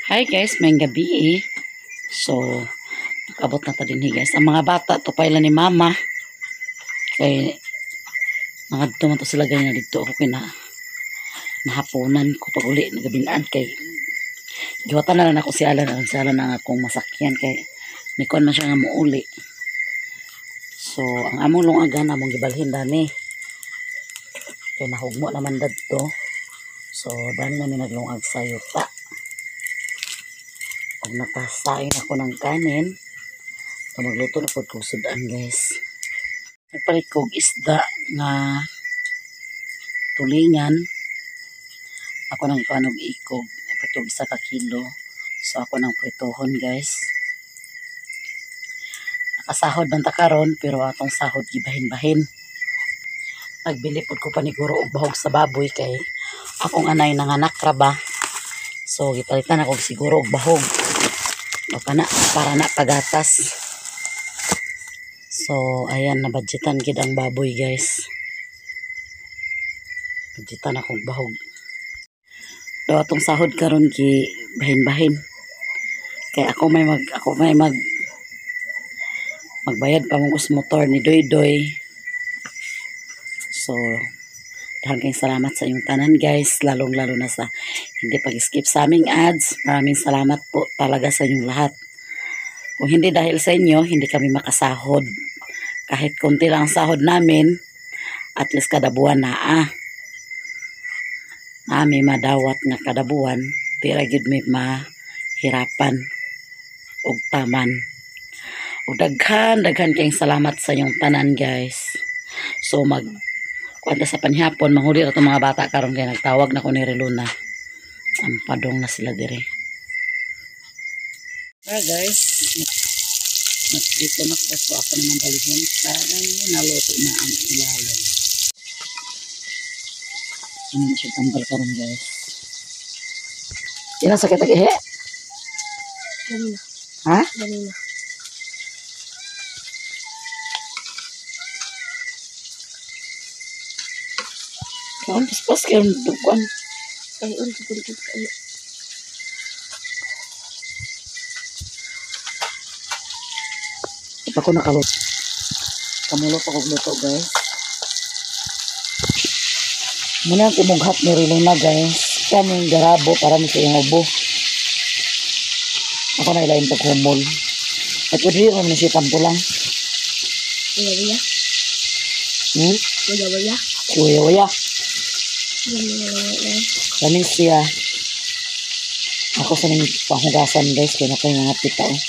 Hi guys, may gabi eh. So, nakabot na ta din guys. Ang mga bata, tupay lang ni mama. Kay, nangadto man to sila ganyan dito ako kina nahaponan ko pag uli nagabinaan kay giwatan na lang ako si Alan, ang si Alan ang akong masakyan kay nikuan man siya nga muuli. So, ang among lungagan among gibalhin dani. Kay nahugmo naman dadto. So, dani namin naglungag sa yuta. Pag nakasaing ako ng kanin, so magluto na po kog sudan guys. Nagpalit kog isda nga tulingan. Ako nang ikuan og ikog, nagpalit og 1 ka kilo. So ako nang prituhon guys. Nakasahod man ta karon pero atong sahod gibahin-bahin. Nagbili pod ko paniguro og bahog sa baboy kay akong anay nanganak ra ba. So gipalitan ako siguro og bahog. O kana para na pagatas. So ayan, nabudgetan gid ang baboy guys. Budgetan akong bahog. Daw atong sahod karon gi bahin-bahin. Kay ako may magbayad pa mong motor ni Doy Doy. So dahil kayong salamat sa inyong tanan guys, lalong-lalo na sa hindi pag-skip sa aming ads. Maraming salamat po talaga sa inyong lahat. Kung hindi dahil sa inyo, hindi kami makasahod. Kahit konti lang ang sahod namin, at least kada buwan na nami madawat nga kada buwan, tira gyud mi mahirapan og taman. Og daghan kayong salamat sa inyong tanan guys. So mag kuanta sa panihapon, manghuli ra tong mga bata karon kay nagtawag na ko ni Reluna. Ampadong na sila dire. Alright guys, nagprito na ko, so ako naman dalhin kay naluto na ang ilalim. Ano na siya tambal karon guys. Ilang sakit ang ihi? Ganina. Ha? Ganina. Kaon, paspas kayo ng duguan. Ay, ulit ko dito kayo. Ito ako nakaluto. Kamulo pa kong luto guys. Muna ang timughat ni Reluna guys. Kaya mo yung garabo para mo sa iyong ubo. Ako na ilain paghumol. At pwede rin naman siya tampo lang. Waya-waya? Hmm? Waya-waya? Si waya-waya. Kani siya. Ako sa ning panghugasan guys. Kaya na ko yung mga pita oh.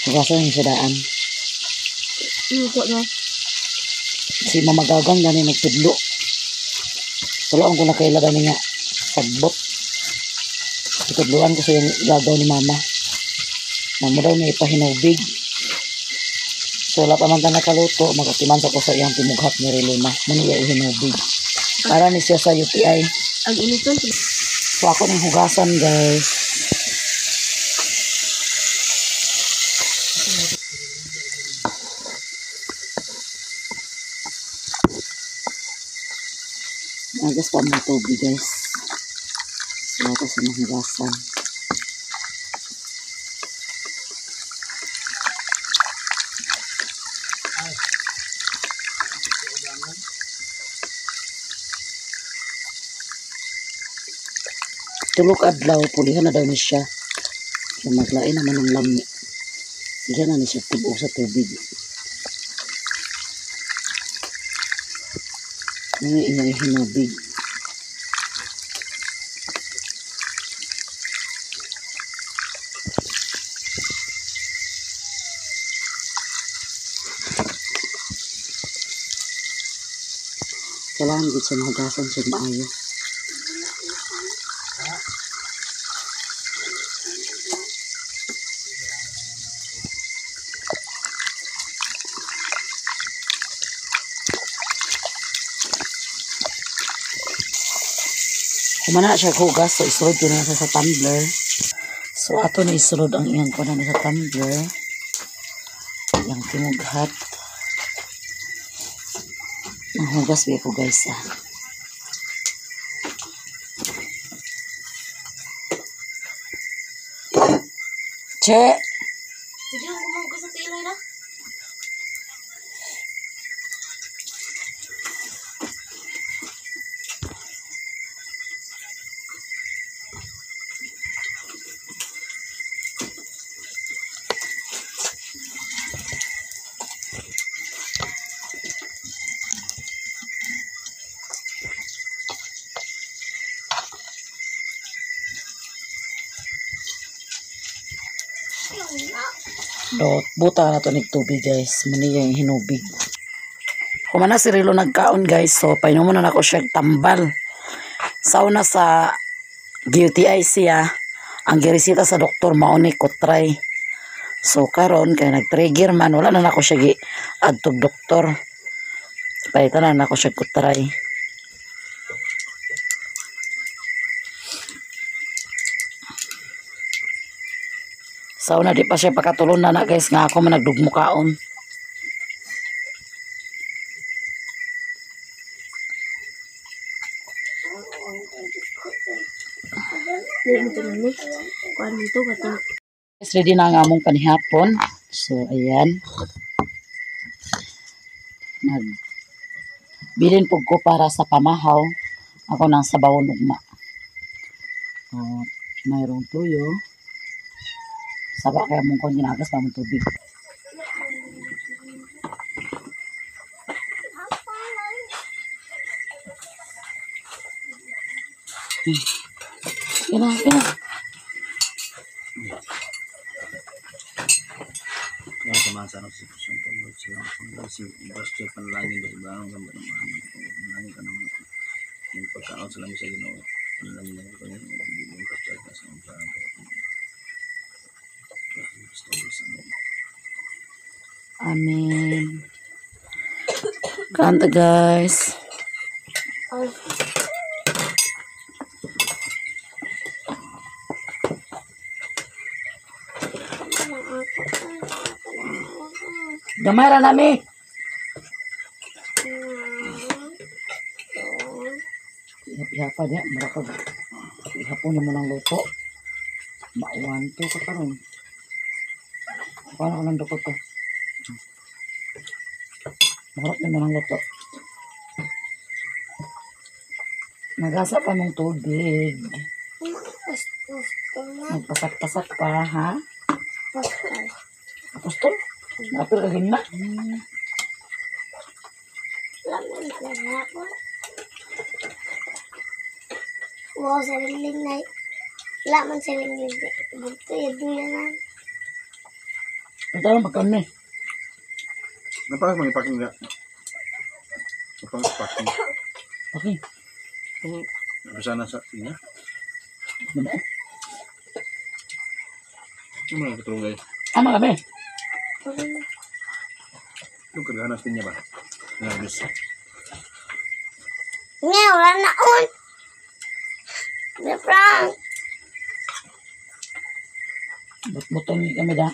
Hugasan yung sadaan. Ano no? Si Mama Gagang gani nagtudlo. Wala akong nakaila gani nga sagbot. Itudloan ko sa yung gagaw ni Mama. Mama daw na ipahinubig. So wala pa man ta nakaluto. Magatiman sa ko sa iyang timughat ni Reluna. Muna iya ihinubig. Para ni siya sa UTI. Ang initon. So ako nang hugasan guys. Nagas pa mga tubig guys. So ako sa nang hugasan. Tulog adlaw, pulihan na daw ni siya. Kaya maglain naman ang lami. Sige na ni siya tubog sa tubig. Ano yung ingay hinubig? Kailangan gid siya mahugasan siya maayo. Kumana siya hugas, so isulod ko na siya sa tumbler. So ato na isulod ang iyang kunan sa tumbler. Iyang timughat. Nanghugas ba ko guys ah. Che! Sige, kumang ko sa tilay na. So, buta na to ni tubig, guys. Muni yung hinubig. Kumana si Rilo nagkaon, guys. So, painom na nako siya tambal. Sa una sa GUTI siya, ang giresita sa doktor mao ni Kotray. So, karon kay nag-trigger man, wala na nako siya gi adtog doktor. Palitan na nako siya Kotray. Sa una di pa siya pakatulon na na, guys, nga ako man nagdugmukaon. Dili mo tulong ni. Kuan dito katong Guys, ready na ang among panihapon. So, ayan. Nag bilin po ko para sa pamahaw. Ako nang sabaw ugma. So, mayroong tuyo. Saba kaya mong kon ginagas pa mong tubig. Sige na, sige na. Kaya sa mga sanok sa pusong pamulot sa lang panggal si Basta panalangin ba sa barang sa barang panalangin ka naman yung pagkaon sa lamis sa Ginoo panalangin lang ko niya yung basta ka sa mga barang sa Amen. Kanta, guys. Ay, Gamay ra nami. Ihap-ihapa niya, marakag. Ihapon na mo ng luto. Mauwan to ka karon. Paano ko ng dukot ko? Maharap na mo ng luto. Nagasa pa mong tubig. Nagpasak-pasak pa, ha? Apostol? Napil ka ganyan na? Wow, sariling na. Wala man sariling Bugto, yaduya na. Ito lang pagkaon ni. Napakas mga ipaking nga. Napakas paking. Okay. Bisa na sa inya. Ano ba? Yung mga katulong guys. Ama kami. Yung kagana sa inya ba? Nervous. Nga, wala na on. May prank. But-buton kami da.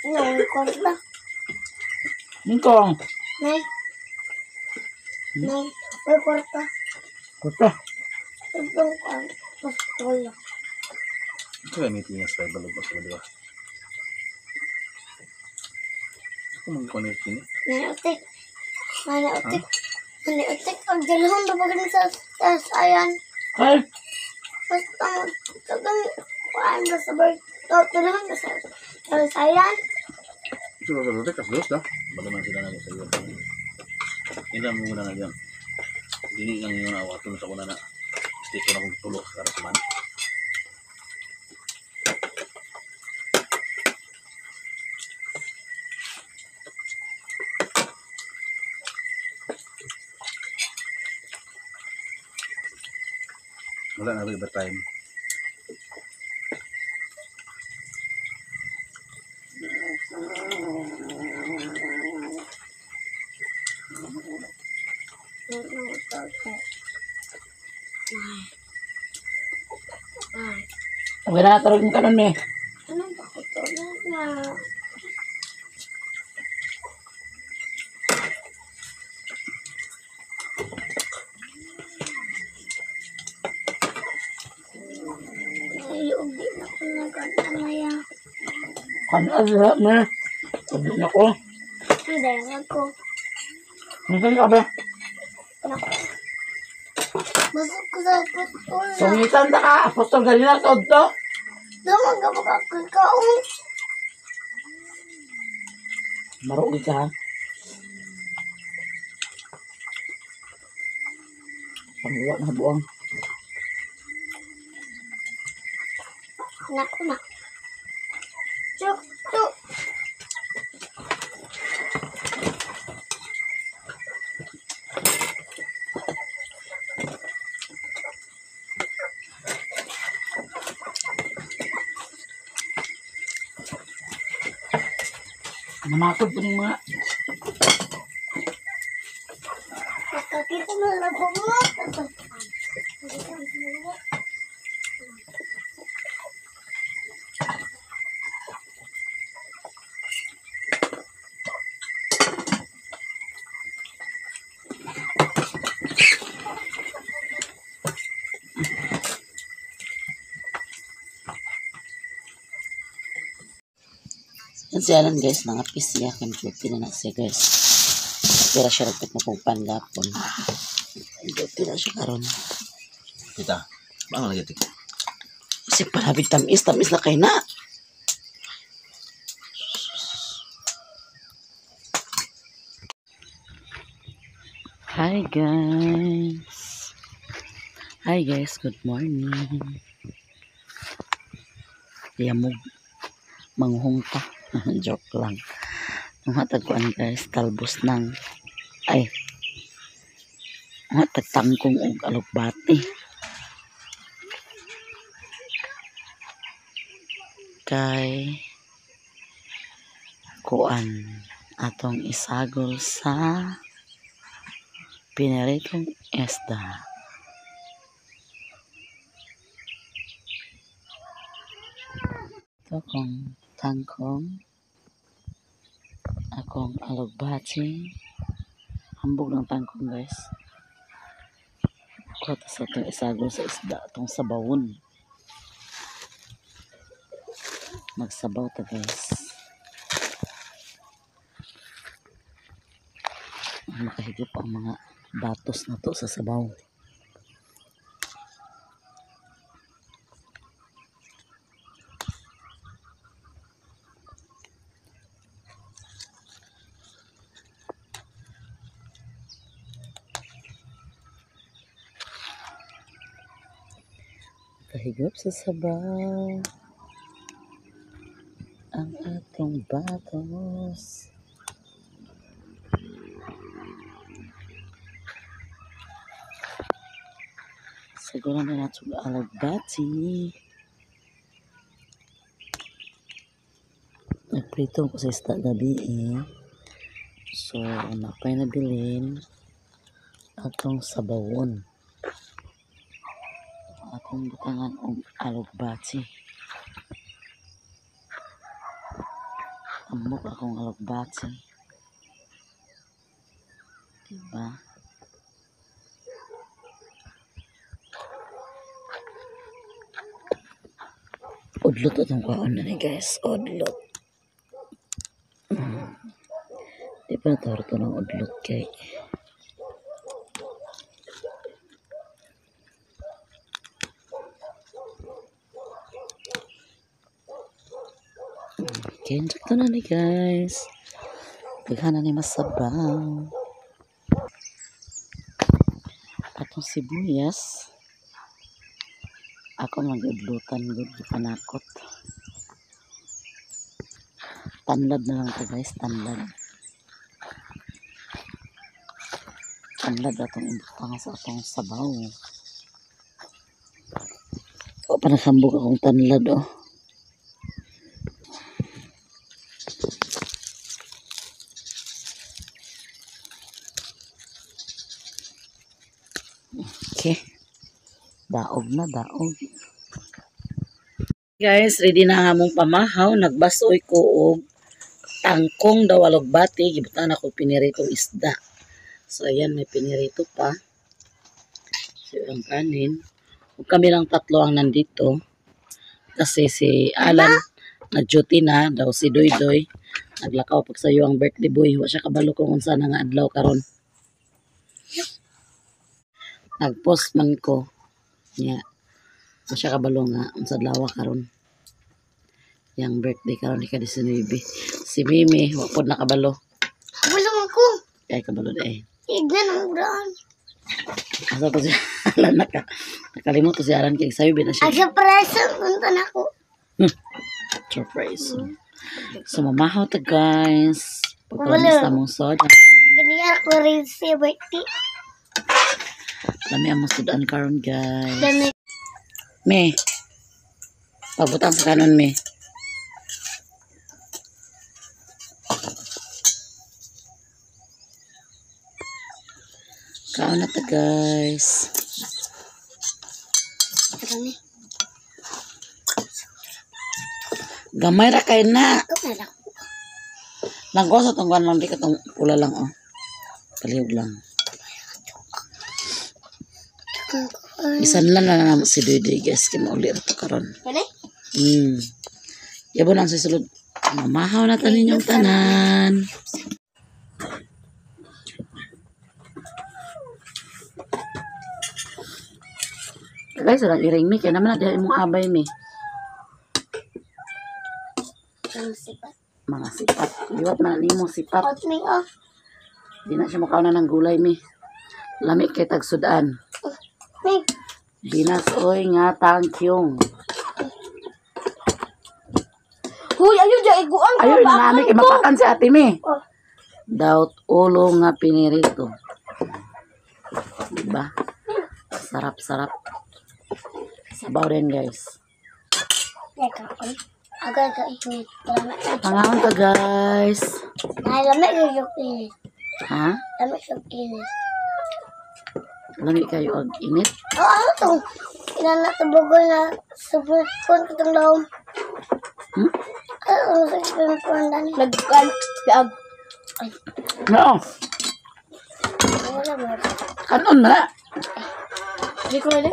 Nga, may kwarta. Ningkong. Nay. Nay, may kwarta. Kuta. Itong kwarta. Pastol. Ito ay meeting nga sa balog pa sa dalawa. Ako mag-connect niya. Nay, utik. Nay, utik. Nay, utik. Ang dalawang babagin sa sayan. Ay! Basta tagang kuan ba sa bar. Dalawang ba sa sayan. Ito sa dalawa, kas dos da. Baga man sila na sa iyo. Ilan mo na yan. Dili lang yun awaton sa kuna na. Station akong tulok sa man. Wala na iba time. Okay na, tarog mo kanon me. Anong pakutulog na? Naiubi na ko nagkanamaya. Kanon me. Sabi na ko. Hindi ako. Minsan ka ba? Naku. Masuk ko sa apostol na. Sungitan ta ka. Apostol ganina sa to. Dumang ka makakakaon. Marugi ka ha. Panggawa na buang. Naku na. Chuk, chuk. Namakod po ng mga. Nakakita na lang ko mo. Yan si Alan guys, mga pisya. Duty na na siya guys. Pero siya nagpit mo kong panlapon. Duty na siya karon. Kita. Bang lagi tik. Kasi palabig tamis, tamis na kay na. Hi guys. Hi guys, good morning. Yamog manghungta. Joke lang. Mga tagkuan guys, talbos ng ay mga tagtangkong og alugbati. Kay kuan atong isagol sa pinaritong isda. Ito akong tangkong, akong alugbati, hambog ng tangkong guys. Kuha ta sa itong isagol sa isda, itong sabawon. Magsabaw ta guys. Ang makahigop ang mga batos na to sa sabaw. Kahigop sa sabaw ang atong batos. Siguro na natin alagbati. Nagprito ko sa isda gabi eh. So, napay nabilin atong sabawon. Atong butangan og alugbati. Amok akong alugbati. Diba? Udlot atong kwaon na ni guys. Udlot. Di pa natorto ng udlot kay. Okay, sakto na ni guys. Daghan na ni masabaw. Atong sibuyas. Ako mag-udlutan gud panakot. Tanlad na lang to guys, tanlad. Tanlad atong ibutang sa atong sabaw. Pa nasambog akong tanlad oh. Okay. Daog na, daog. Guys, ready na nga mong pamahaw. Nagbasoy ko og tangkong daw alugbati. Gibutan ako piniritong isda. So, ayan, may pinirito pa. So, ang kanin. Ug kami lang tatlo ang nandito. Kasi si Alan, nag-duty na daw si Doy Doy. Naglakaw pag sayo ang birthday boy. Wa siya kabalo kung unsa na nga adlaw karon. Nag-post man ko. Nya. Wa siya kabalo nga unsa adlaw karon. Yang birthday karon ika-19. Si Mimi wa pod nakabalo. Kabalo man ko. Kay kabalo di. Ignan ang uraan. Asa to si Alan nakalimot to si Alan kay sayo na siya. Ang surprise punta na ako. Surprise. So mamahaw ta guys. Pagkamis na mong soda. Ganyan ako rin siya birthday. Lami ang mga sudan karon guys. Dami. Me. Pagbutang sa kanon me. Kaon na ta guys. Tara ni. Gamay ra kay na. Ito na lang. Nanggosa tong kuan lang di ka tong pula lang oh. Palihog lang. Bisan lang na namo si Doy guys kay mauli ra to karon. Pwede? Yabo na ang susulod. Mamahaw na ta ninyong tanan. Guys, walang iring mi. Kaya naman na diha imong abay mi. Ang sipat. Mga sipat. Liwat man nimo sipat. Hot me off. Di na siya mukhaw na ng gulay mi. Lami kay tagsudan. Me. Binas oy nga tangkyong. Huy, ayun dyan. Iguan ko. Ayun, nami kay mapakan si ate mi. Oh. Daut ulo nga pinirito. Diba? Sarap-sarap. Sabaw din guys. Teka, oy. Agad ka init. Lami. Pangahon ka guys. Ay, lami yung init. Ha? Lami yung init. Lami kayo og init. Oh, ano to? Ilan na tubugoy na subot ko itong daom. Ano sa spin dani? Nagkan, laag. No. Wala ba? Kanon na. Di ko na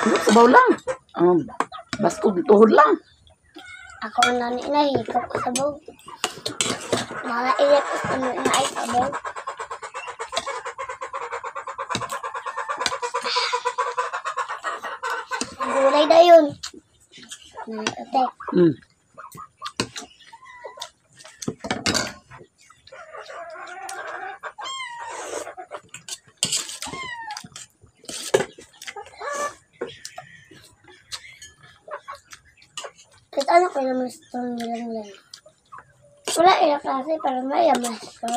Sabaw lang. Baskog tuhod lang. Ako ang nani na hikap ko sa bog. Mga ilip ko sa mga ay sa bog. Gulay na yun. Nani ate. Kahit ano ko naman sa itong nilang-lang. Wala ilang klase para may mas ko.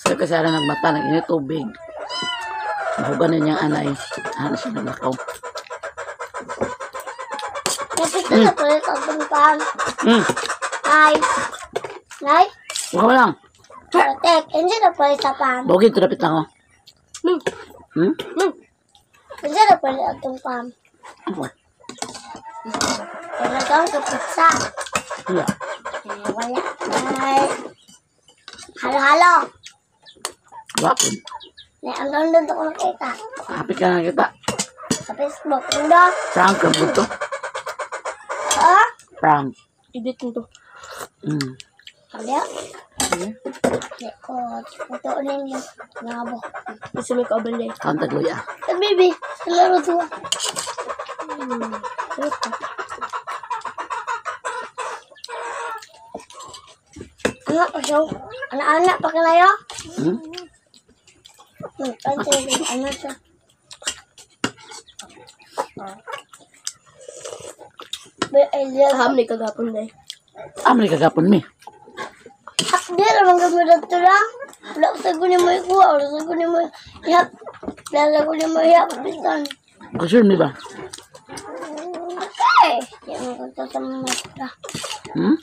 So, kasi ara nagmata ng init tubig. Mahugan na niyang anay. Ano siya naglakaw. Kapit na pala ito ang pang. Nay. Nay. Huwag ka lang. Tek, hindi na pala sa pang. Bogey, ito dapat lang oh. Hindi na pala itong pang. Ano? Wala kang kapitsa. Wala. Wala. Ay. Halo-halo. Wala po. May ang doon ko nakita. Happy ka nakita. Sa Facebook. Ano? Prank ang buto. Ha? Prank. Edit mo to. Kaya? Hindi ko. Ito ninyo. Mga buhok. Gusto may kaabal eh. Kaon tagluya. Eh, baby. Sa laro to. Anak pa siya. Anak-anak pa kalayo. Ano siya? Aham ni kagapon na eh. Amo ni kagapon mi. Di naman gamitin ito lang. Wala sa ko ni mo ikuha. Wala sa ko ni mo ihap. Wala sa ko ni mo ihap. Bisan. Sure mi ba? Okay. Di mo ko sa mga maestra. Hmm?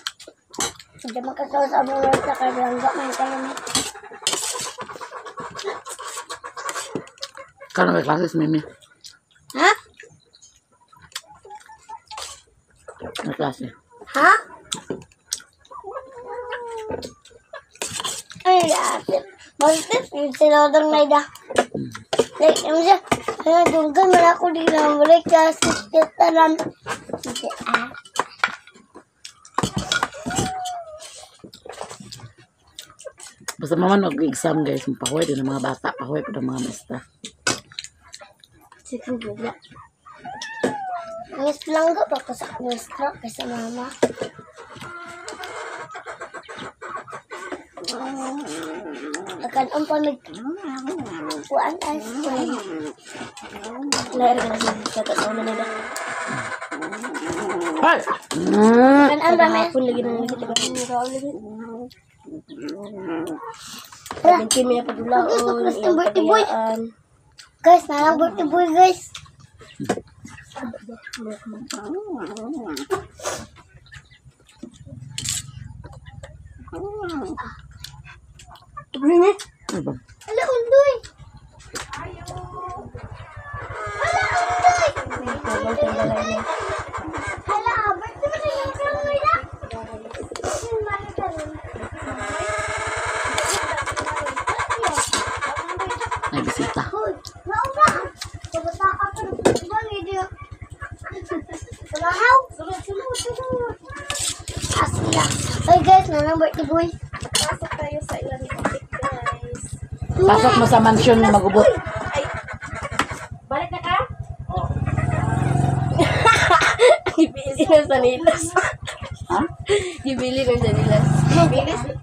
Hindi makatawa sa mga maestra kay Langga man kayo ni. Karon may classes mimi. Ha? May klase. Ha? Ay, ate. Magtit, yung sila dong naida. Like, ano siya? Ano, dunggan, wala ko di na balik ka sa talan. Sige, ah. Basta mama nag-exam guys, pahuway din ang mga bata, pahuway pa ng mga maestra. Sige, bugla. Miss Langga pa ko sa maestra kaysa mama. Akan ang pamig kuan ay kuan. Lair ka na siya. Kata na nila. Hoy! Akan ang pamig Hapon lagi na lagi. Lagi. Binti mi na padulaon. Gusto ko iyang birthday boy. pagayaan. Guys, nalang birthday boy guys. Ano ba? Ala undoy. Ala undoy. Ala birthday boy yung karoy na. May bisita. Hoy, nauna. Sabata ka pa ng bang hindi. Tumahaw. Sunod, sunod, sunod. Asila. Hoy guys, nalang birthday boy. Pasok tayo sa ilang topic, guys. Pasok mo sa mansion nga magubot. Balik na ka? Gibili ng sanilas. Ha? Gibili ng sanilas.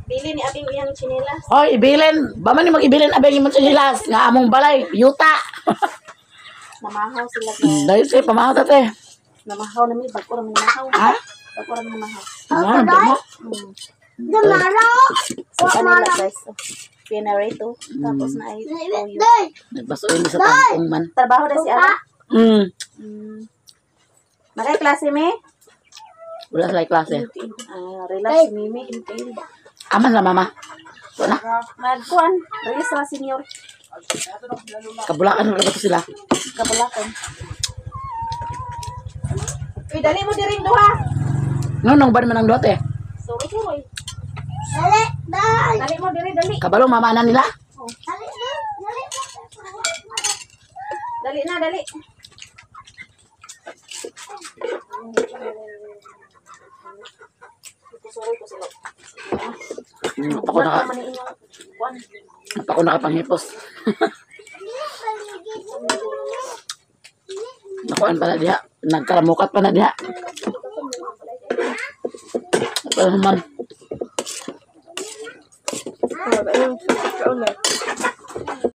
Bili ni Abing iyang chinelas. Hoy, ibilin. Ba man ni mag-ibilin abeng imong tsinilas nga among balay, yuta. Namahaw sila guys. Dahil siya pamahaw tate. Namahaw na mi bag-o ra mi namahaw. Ha? Bag-o ra mi namahaw. Ano ba mo? Damara. Sa kanila guys. Generator. Tapos na ay toyo. Day. Nagbasoin sa tangkong man. Trabaho na si Ara. Makay klase mi? Wala sila klase. Ah, relax si Mimi. Aman na mama. Wala. Magkuan. Release sa senior. Kabulakan na ba to sila? Kabulakan. Uy, dali mo diring duha. No, nung ba naman ang dote? Sorry, sorry. Dali, dali. Dali mo diri, dali. Kabalo mama na nila. Dali, dali. Dali. Dali na, dali. Sorry ko sila. Ako naka ako nakapanghipos. Nakuan pala diha. Nagkaramukat pa na diha. Ano naman? Ah,